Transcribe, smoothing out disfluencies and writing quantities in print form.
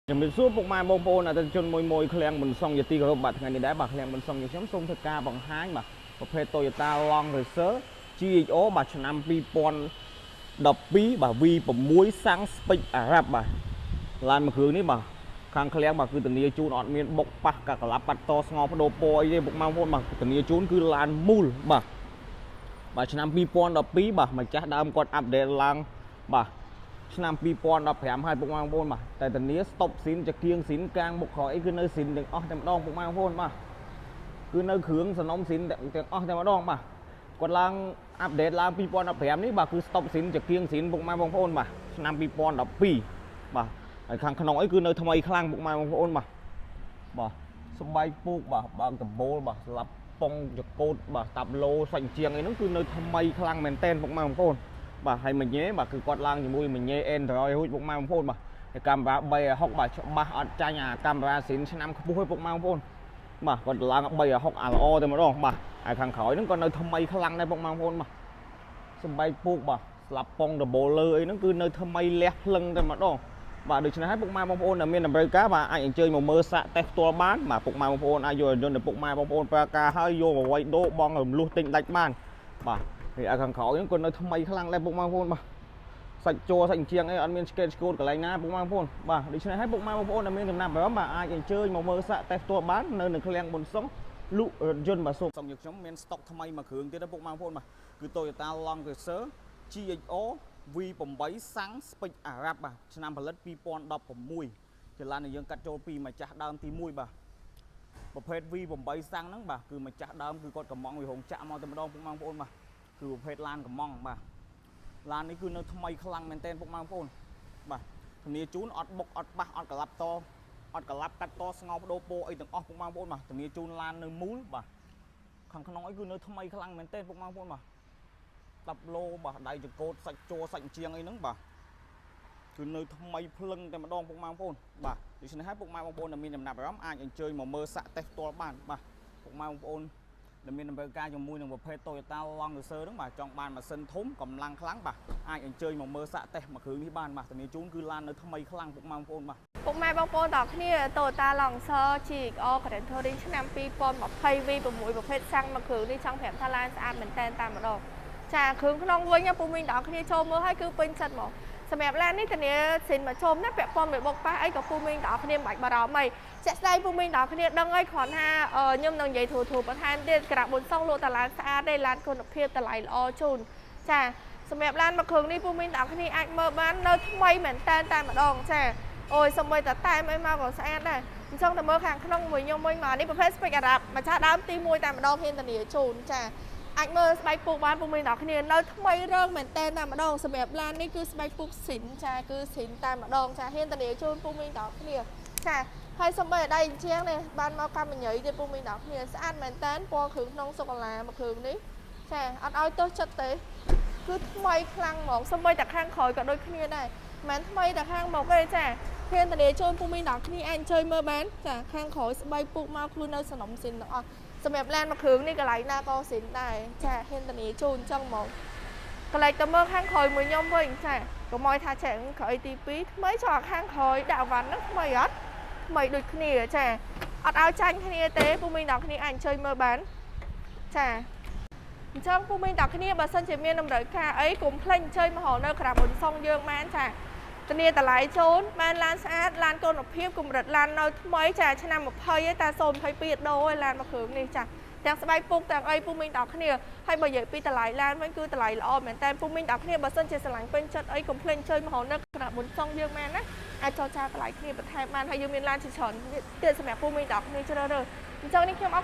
ជំរាបសួរពុកម៉ែបងប្អូនអតិថិជនមួយមួយឃ្លាំងមិនសងយទីគោរពបាទថ្ងៃនេះដែរបាទឃ្លាំងមិនសងយើងខ្ញុំសូមធ្វើការបង្ហាញបាទប្រភេទ Toyota Land Cruiser GXO បាទឆ្នាំ2012បាទ V6 សាំង spec អារ៉ាប់បាទឡានមួយគ្រឿងនេះបាទខាងឃ្លាំងបាទគឺធានាជូនអត់មានបុកប៉ះកាកឡាប់ប៉ាត់តស្ងោបដូរពណ៌អីទេពុកម៉ែបងប្អូនបាទធានាជូនគឺឡានមូលបាទបាទឆ្នាំ2012បាទម្ចាស់ដើមគាត់ update ឡើងបាទឆ្នាំ2015ហើយពុកម៉ែបងប្អូនបាទតែធានា stop ស៊ីនចកៀងស៊ីនកាងមុខក្រោយអីគឺនៅស៊ីនទាំងអស់តែម្ដងពុកម៉ែបងប្អូនបាទគឺនៅគ្រឿងសំណុំស៊ីនទាំងអស់តែម្ដងបាទគាត់ឡើង update ឡើង2015នេះបាទគឺ stop ស៊ីនចកៀងស៊ីនពុកម៉ែបងប្អូនបាទឆ្នាំ2012បាទហើយខាងក្នុងអីគឺនៅថ្មីខ្លាំងពុកម៉ែបងប្អូនបាទបាទសំបែកពូកបាទបើកដបូលបាទស្លាប់ប៉ុងចកូតបាទតាប់ឡូសាច់ជាងអីហ្នឹងគឺនៅថ្មីខ្លាំងមែនតែនពុកម៉ែបងប្អូនបាទហើយមួយញ៉េបាទគឺគាត់ឡើងជាមួយមួយញ៉េ Android រួចពុកម៉ែបងប្អូនបាទហើយកាមេរ៉ា360បាទច្បាស់អត់ចាញ់អាកាមេរ៉ាស៊ីនឆ្នាំខ្ពស់ទេពុកម៉ែបងប្អូនបាទគាត់ឡើង360អាល្អតែម្ដងបាទហើយខាងក្រោយហ្នឹងក៏នៅថ្មីខ្លាំងដែរពុកម៉ែបងប្អូនបាទសំបែកពូកបាទស្លាប់ប៉ុងដបូលលើអីហ្នឹងគឺនៅថ្មីលះភ្លឹងតែម្ដងបាទដូច្នេះហើយពុកម៉ែបងប្អូនដែលមានតម្រូវការបាទអាចអញ្ជើញមកមើលសាកតេស្តផ្ទាល់បានបាទពុកម៉ែបងប្អូនអាចយកយន្តទៅពុកម៉ែបងប្អូនប្រើការហើយយកមកវាយដូរបងរំលោះទិញដាច់បានបាទហើយអាខាងក្រោយហ្នឹងក៏នៅថ្មីខ្លាំងដែរពុកម៉ែបងប្អូនបាទសាច់ជ័រសាច់ជាងអីអត់មានស្កេតស្កូតកន្លែងណាពុកម៉ែបងប្អូនបាទដូច្នេះហើយពុកម៉ែបងប្អូនដែលមានចំណាប់អារម្មណ៍បាទអាចអញ្ជើញមកមើលសាកតេស្តផ្ទាល់បាននៅនឹងឃ្លាំងប៊ុនសុងលក់រថយន្តបាទសូមសុំយកខ្ញុំមានស្តុកថ្មីមួយគ្រឿងទៀតណាពុកម៉ែបងប្អូនបាទគឺ Toyota Land Cruiser GXO V8 សាំង spec អារ៉ាប់បាទឆ្នាំផលិត2016ជាឡានដែលយើងកាត់ចូលពីម្ចាស់ដើមទី1បាទប្រភេទ V8 សាំងហ្នឹងបាទគឺម្ចាស់ដើមគឺគាត់កំងវិរោងចាក់មកតែម្ដងពុកម៉ែបងប្អូនបាទគឺប្រភេទឡានកំងបាទឡាននេះគឺនៅថ្មីខ្លាំងមែនទែនពុកម៉ែបងប្អូនបាទធានាជូនអត់បុកអត់ប៉ះអត់ក្លាប់តអត់ក្លាប់កាត់តស្ងោបដូរពោអីទាំងអស់ពុកម៉ែបងប្អូនបាទធានាជូនឡាននៅមូលបាទខាងក្នុងអីគឺនៅថ្មីខ្លាំងមែនទែនពុកម៉ែបងប្អូនបាទតាប់ឡូបាទដៃចកូតសាច់ជ័រសាច់ជាងអីហ្នឹងបាទគឺនៅថ្មីភ្លឹងតែម្ដងពុកម៉ែបងប្អូនបាទដូច្នេះហើយពុកម៉ែបងប្អូនដែលមានចំណាប់អារម្មណ៍អាចអញ្ជើញមកមើលសាក់តេស្តផ្ទាល់បានបាទពុកម៉ែបងប្អូនដែលមានតម្រូវការជាមួយនឹងប្រភេទ Toyota Land Cruiser ហ្នឹងបាទចង់បានម៉ាស៊ីនធំកម្លាំងខ្លាំងបាទអាចអញ្ជើញមកមើលសាក់តេស្តមួយគ្រឿងនេះបានបាទធានាជូនគឺឡាននៅថ្មីខ្លាំងពុកម៉ែបងប្អូនបាទ ពុកម៉ែបងប្អូនទាំងគ្នា Toyota Lancer GXR Grand Touring ឆ្នាំ2020 V6 ប្រភេទសាំងមួយគ្រឿងនេះចង់ប្រាប់ថាឡានស្អាតមែនតែនតាមម្ដងចាគ្រឿងក្នុងវិញពូមីងទាំងគ្នាចូលមើលហើយគឺពេញចិត្តហ្មងសម្រាប់ឡាននេះធានាសិនមកជុំណាពាក់ព័ន្ធមួយបុកប៉ះអីក៏ពូមីងទាំងគ្នាមិនបាច់បារម្ភអីជាក់ស្ដែងពូមីងទាំងគ្នាដឹងអីគ្រាន់ថាខ្ញុំនឹងនិយាយធូរធូរបន្ថែមទៀតក្រាបប៊ុនសុងលក់តឡានស្អាតទេឡានគុណភាពតម្លៃល្អជូនចាសម្រាប់ឡានមួយគ្រឿងនេះពូមីងទាំងគ្នាអាចមើលបាននៅថ្មីមែនតែនតែម្ដងចាអូយសំបីតតែមអីមកក៏ស្អាតដែរអញ្ចឹងទៅមើលខាងក្នុងមួយខ្ញុំវិញមកនេះប្រភេទ spec អារ៉ាប់ម្ចាស់ដើមទី1តែម្ដងហ៊ានធានាជូនចាអាចមើលស្បែកពូកបានពុកមីងដល់គ្នានៅថ្មីរើងមែនតែនតែម្ដងសម្រាប់ឡាននេះគឺស្បែកពូកស៊ីនចាគឺស៊ីនតែម្ដងចាហ៊ានធានាជូនពុកមីងដល់គ្នាចាហើយសំបីដៃជាងនេះបានមកកម្មញ៉ៃទៀតពុកមីងដល់គ្នាស្អាតមែនតែនពណ៌គ្រឿងក្នុងសូកូឡាមួយគ្រឿងនេះចាអត់ឲ្យទោសចិត្តទេគឺថ្មីខ្លាំងហ្មងសំបីតែខាងក្រោយក៏ដូចគ្នាដែរមិនថ្មីតែខាងមកទេចាហ៊ានធានាជូនពុកមីងដល់គ្នាអាចអញ្ជើញមើលបានចាខាងក្រោយស្បែកពូកមកគឺនៅសំណុំស៊ីនទាំងអស់សម្រាប់ឡានមួយគ្រឿងនេះកន្លែងណាក៏ស៊ីនដែរចាហ៊ានធានាជូនអញ្ចឹងហ្មងកន្លែងទៅមើលខាងក្រោយមួយខ្ញុំវិញចាកុំឲ្យថាចេះក្រោយទី2ថ្មីចោលខាងក្រោយដាក់វ៉ាន់ហ្នឹងថ្មីអត់ថ្មីដូចគ្នាចាអត់ឲ្យចាញ់គ្នាទេពុកមីងដល់គ្នាអាចអញ្ជើញមើលបានចាអញ្ចឹងពុកមីងដល់គ្នាបើសិនជាមានតម្រូវការអីកុំភ្លេចអញ្ជើញមករកនៅក្រាប៊ុនសុងយើងបានចាធានាតម្លៃជូនបានឡានស្អាតឡានគុណភាពកម្រិតឡាននៅថ្មីចាឆ្នាំ20ឯតា022ដូរឯឡានមួយគ្រឿងនេះចាទាំងស្បែកពុកទាំងអីពុកមីងដល់គ្នាហើយបើនិយាយពីតម្លៃឡានវិញគឺតម្លៃល្អមែនតើពុកមីងដល់គ្នាបើសិនជាស្រឡាញ់ពេញចិត្តអីកុំភ្លេចអញ្ជើញមករកនៅក្រាបប៊ុនសុងយើងមែនណាអាចចរចាតម្លៃគ្នាបន្ថែមបានហើយយើងមានឡានជាច្រើនទៀតសម្រាប់ពុកមីងដល់គ្នាជ្រើសរើសអញ្ចឹងនេះខ្ញុំអរ